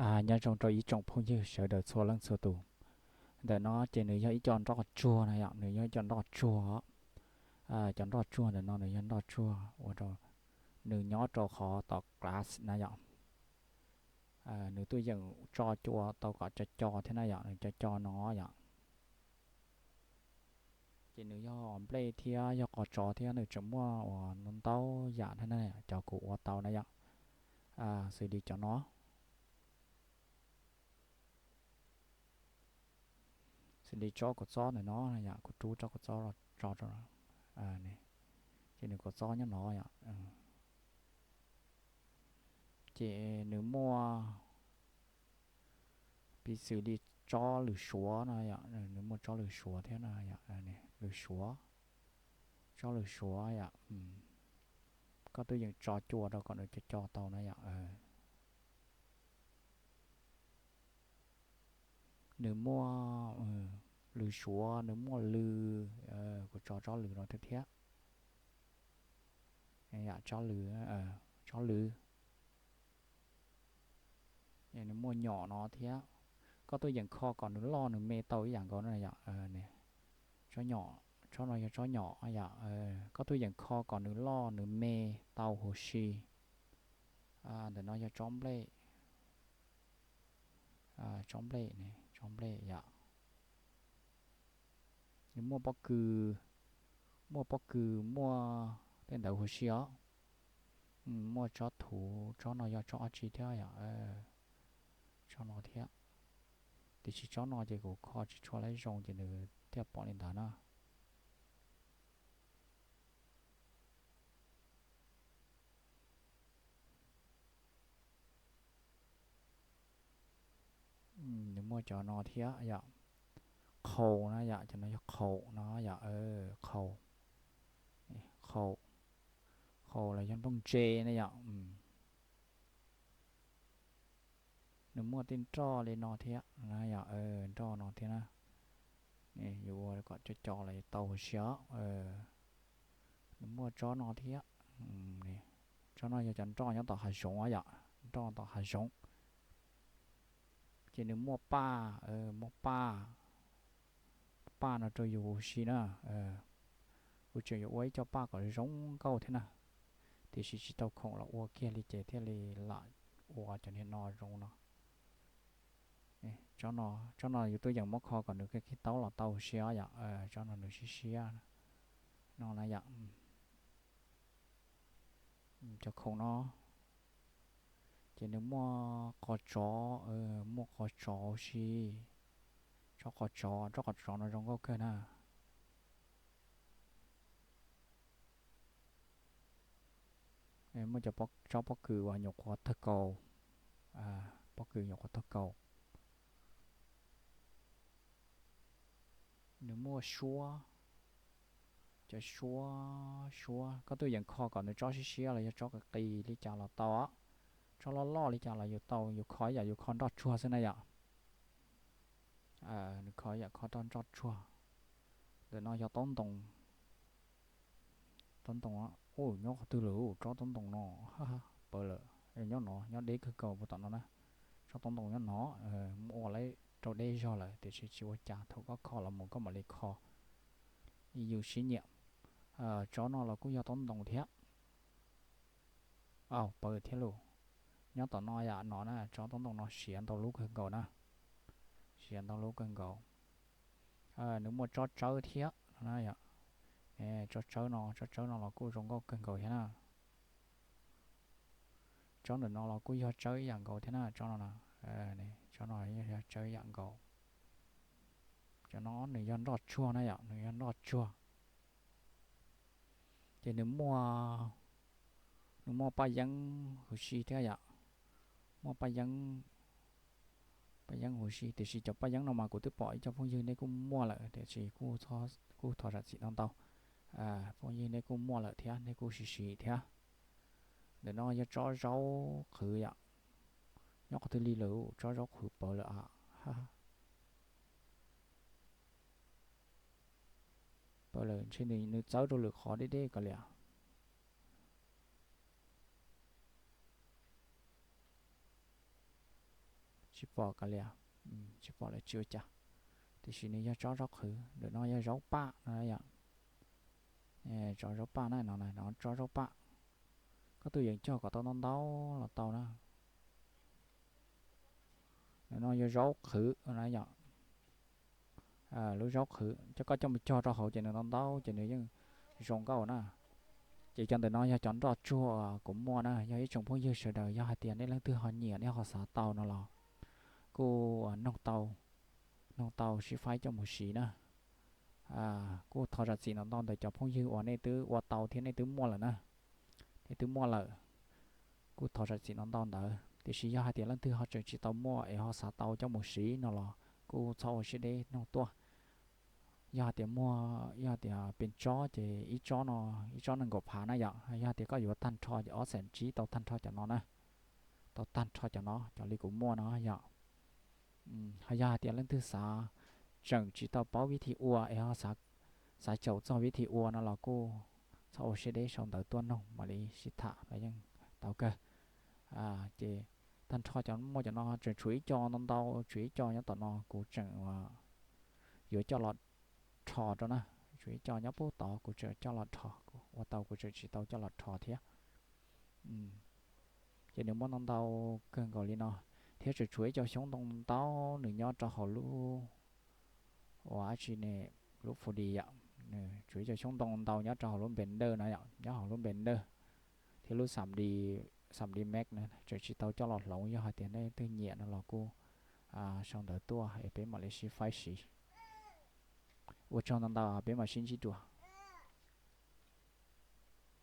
Nyob zoo rau ib tsoom phooj ywg sawv daws txhua leej txhua tus. Ntawm no ces nws yog ib co nroj tsuag na yom, nws yog ib co nroj tsuag. Cov nroj tsuag ntawm no nws yog nroj tsuag ua rau nws nyob rau qhov tom glass na yom. Nws tuaj yeem tso cua tau kom co co thiab na yom, nws co co no yom. Ces nws yog nplej thiab yog qos tsov thiab nws tseem muaj uas ntau yam thiab na, cov kuv ua tau na yom. Xws li cov no, xws li tsob kua txob ntawm no yom, kuv rub tsob kua txob los tso rau, ces nws kua txob nyob no yom. Ces nws muaj piv xws li tsob lws suav no yom, nws muaj tsob lws suav thiab no yom, lws suav, tsob lws suav yom. Koj twb yeej tso cua rau kom nws co co tau na yom. Nws muaj lws suav, nws muaj lws, kuv tso tsob lws no thiab thiab. Yam tsob lws, tsob lws. Nws muaj nyom no thiab. Koj tuaj yeem kho kom nws loj nws me tau ib yam nkaus na yom. Tsob nyom, tsob no yog tsob nyom yom. Koj tuaj yeem kho kom nws loj nws me tau huv si. Ntawm no yog tsob nplej, tsob nplej, tsob nplej yom. Nws muaj pob kws, muaj pob kws muaj tej ntawd huv si os. Muaj tsob thuv, tsob no yog tsob dab tsi thiab yom, tsob no thiab. Tiam sis tsob no ces kuv kho tsis tshua lawm zoo ces nws thiaj pom li ntawd na. Nws muaj cov no thiab yom, qhaus na yom, cov no yog qhaus no yom, qhaus, qhaus, qhaus los yog nplooj ntse na yom. Nws muaj tej nroj li no thiab na yom, nroj no thiab na. Yuav ua kom co co los yuav tau huv si os. Nws muaj tsob no thiab. Tsob no yog cov nroj nyob tom hav zoov yom, nroj tom hav zoov. Ces nws muaj paj, muaj paj, paj no rau yus huv si na. Kuv tseem yuav ua ib co paj kom zoo nkauj thiab na, tiam sis tsis tau khoom los ua kiag li ces thiaj li lam ua cov niag no zoo no. Tsob no yus tuaj yeem muab kho kom nws kiv taub los tau huv si os yom. Tsob no nws siab siab no na yom. Cov khoom no ces nws muaj qos tsov, muaj qos tsov huv si. Tsob qos tsov, tsob qos tsov no zoo nkauj kawg na. Muaj cov tsob pob kws uas nyuam qhuav tawg kaus, pob kws nyuam qhuav tawg kaus. Nws muaj suab, cov suab, suab koj tuaj yeem kho kom nws tsob siab siab los yog tsob qis qis li cas los tau. Tsob loj loj li cas los yus tau, yus kho ib yam yus kho nroj tsuag xwb na yom. Nws kho ib yam kho nroj tsuag. Ntawm no yog taub ntoo, taub ntoo, u, nyob qhov twg lawm tsob taub ntoo no? Pawv lawm, nyob no, nyob deb kawg nkaus puag tom no na. Tsob taub ntoo nyob no, muab ua lawm rau deb zog lawm tiam sis tsis ua cas, thaum koj kho los mus koj mam li kho li yus siab nyiam. Tsob no los kuj yog taub ntoo thiab. Au, pawv thiab lauj. Nyob tom no yam no na, tsob taub ntoo no siav ntau lub kawg nkaus na, siav ntau lub kawg nkaus. Nws muaj tsob tsawb thiab no na yom. Tsob tsawb no, tsob tsawb no los kuj zoo nkauj kawg nkaus thiab na. Tsob ntawm no los kuj yog tsawb ib yam nkaus thiab na, tsob no, tsob no yog tsawb ib yam nkaus. Cov no nws yog nroj tsuag na yom, nws yog nroj tsuag. Ces nws muaj, nws muaj paj yeeb huv si thiab yom, muaj paj yeeb, paj yeeb huv si. Tiam sis cov paj yeeb no mas kuv twb pom ib co phooj ywg nej kuj muaj lawm tiam sis kuj thov zam txim ntau ntau. Phooj ywg nej kuj muaj lawm thiab nej kuj siv siv thiab. Ntawm no yog tsob zaub qhwv yom, nyob qhov twg li lawm, tsob zaub qhwv pawv lawm a. Pawv lawm ntshe nws txawb rau lwm qhov deb deb ko li. Tsis pom kav liam, tsis pom lawm tsis ua cas. Tiam sis nws yog tsob zaub qhwv, ntawm no yog zaub paj no yom. Tsob zaub paj na, no no tsob zaub paj. Koj tuaj yeem cog kom tau ntau ntau los tau na. Ntawm no yog zaub qhwv na yom. Lub zaub qhwv cov koj coj mus cog rau hauv ces nws ntau ntau ces nws yeej zoo nkauj na. Ces cov ntawm no yog cov nroj tsuag kuv muaj na, yog ib tsoom phooj ywg sawv daws yog hais tias nej leej twg ho nyiam nej ho xav tau no los kuj noog tau, noog tau sib faib coj mus siv na. Kuj thov zam txim ntau ntau ntawm cov phooj ywg uas nej twb ua tau thiab nej twb muaj lawm na, nej twb muaj lawm. Kuj thov zam txim ntau ntau ntawd, tiam sis yog hais tias leej twg ho tseem tsis tau muaj es ho xav tau coj mus siv no los kuj txhob ua siab deb noog tuaj. Yog hais tias muaj, yog hais tias pes tsob ces ib tsob no, ib tsob nees nkaum phav na yom. Yog hais tias koj yuav tag nrho ces ob xees tsib tau tag nrho cov no na, tau tag nrho cov no, cov li kuv muaj no yom. Ho yog hais tias leej twg xav, tseem tsis tau paub vib thi ua es ho xav caum txog vib thi ua no los kuj txhob ua siab deb sau ntawv tuaj noog mam li sib tham los yeej tau kawg. Ces tag nrho cov muaj cov no tseem tshuav ib co ntau ntau, tshuav ib co nyob tom no kuv tseem yuav coj los rho rau na. Tshuav ib co nyob pub tod kuv tseem coj los rho, ua tau kuv tseem tsis tau coj los rho thiab. Ces nws muaj ntau ntau kawg nkaus li no, thiab tseem tshuav ib co xyoob ntoo ntau nws nyob rau hauv lub, ua dab tsi ne, lub fo dis yom. Nws tshuav ib co xyoob ntoo ntau nyob rau hauv lub npe dawj no yom, nyob hauv lub npe dawj, thiab lub xam di, xam di mac na tseem tsis tau coj los hloov. Yog hais tias nej leej twg nyiam no los kuj sau ntawv tuaj es peb mam li sib faib siv. Ua tsaug ntau ntau, peb mam sib ntsib dua.